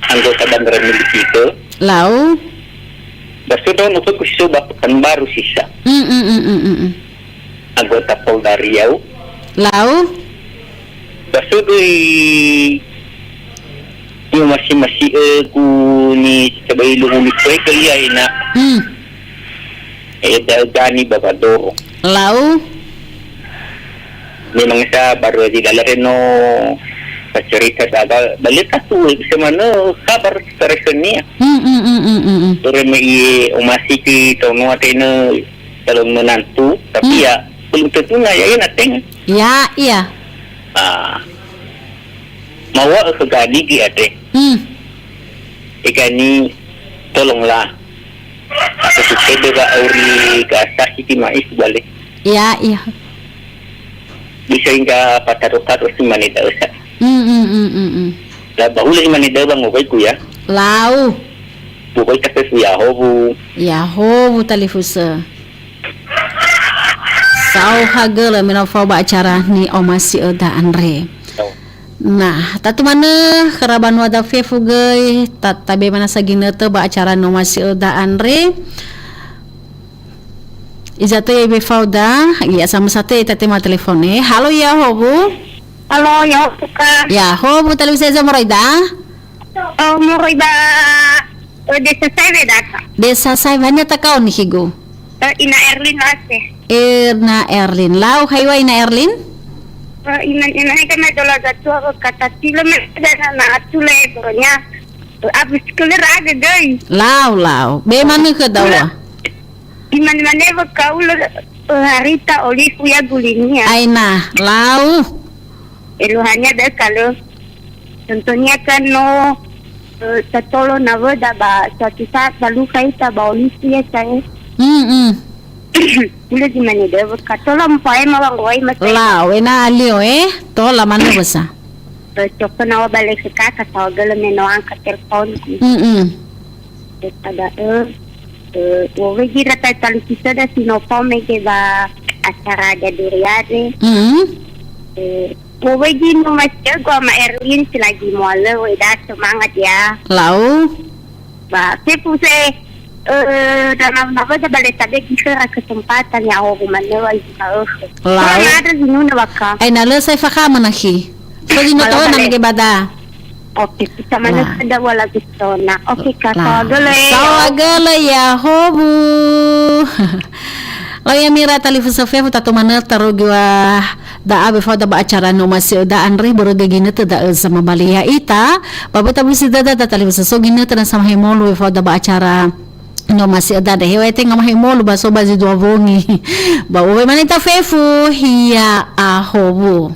Anggota Bandara Milik Kidö. Lau. Ba sedono ke ku si so ba Pekanbaru sisa. Mm, mm, mm, mm, mm, mm. Anggota Polda Riau. Lau. Ba so göi io masi-masi'ö ku ni sebai luhu ni kue ke ia ina. Mm. Eh, da-, dani ba Badoro. Lau. Memang sa baru di dalam reno bercerita sahabat balik satu semana kabar seterusnya. Hmm, hmm, hmm, hmm, hmm, hmm. Ore me i omasi ki tono atene calon menantu, tapi Hmm. ya belum tentunya ya, ya nateng. Ya, iya. Ah. Mawa ke gadi ki ate. Hmm. Eka ni tolonglah. Aku sukebe ba auri ka sasi ti mais balik. Ya, iya. Bisa hingga pataro-taro si mane da'ö sa. Mm, mm, mm, mm, mm. La bahula si mane da'ö ba ngobai ku ya. Lau. Ngobai ka fefu ya hobu. Ya hobu talifusö. Sau hagölö me no fao ba acara ni omasi öda andre. Sau. Nah, tatu manö khöra banua da fefu göi, ta-, tabe manasa ginötö ba acara ni omasi öda andre. Izatö ya ibe fao da, ya sama sate ita tema telefone. Halo ya hobu. Halo, ya hobu ka. Ya hobu, talifusö eza moroi da. Oh, moroi ba, eh, desa Saewe data. Desa Saewe, hania takao nihigu? Eh, Ina Erlin Lase. Ina Erlin. Lau haiwa Ina Erlin? Eh, Ina, Ina, Ina, kami dola gatua, eh, kata tilo me, dan anak atu le, pokoknya, eh, abis keler aga, guys. Lau, lau. Be manö ke dawa? Imane-mane wekau le, eh, harita olifu ya gulinia. Aina, lau. Eluhania deh kalau. Contohnya kan no, eh, tatolo nawöda ba suatu saat ba luka ita ba olifu ya saya. Hmm, hmm. Ule gimana deh, weka tola mpae ma wanggoai ma saya. Lau, ena alio, eh. Tola manö basa. Eh, coba nawa balik ke kaka, sawa gele me no angkat teleponku. Hmm, hmm. Daripada, eh, eh, wowe gira ta talukisada si no pome ke ba acara jaduriade. Hmm. Eh, wowe gi no mas jago ama Erwin selagi muale, we da semangat ya. Lau. Ba, fefu se, eh, dan nama-nama da bale tabe gisera kesempatan ya ho manö wa isi ka, eh. Lau. Kurang ada zinuna waka. Ai na lö sai fakha manahi. So zi no Kalau tahu bale. Nama ke bada. Oke, kita mana Nah. Ada wala gusona. Oke, Kak, Lah. Sawa gele. Sawa gele ya, hobu. Lau ya mira talifusö fefu tatu manö tarogi wa da'a be fao da ba acara no masi öda andre börö ge ginötö da'ö sama bali ya ita. Ba beta busi dada da talifusö so ginötö na sama hemolu be fao da ba acara no masi öda de hewa tenga ma hemolu ba so ba zi dua wongi. Ba uwe manita fefu hiya ahobu.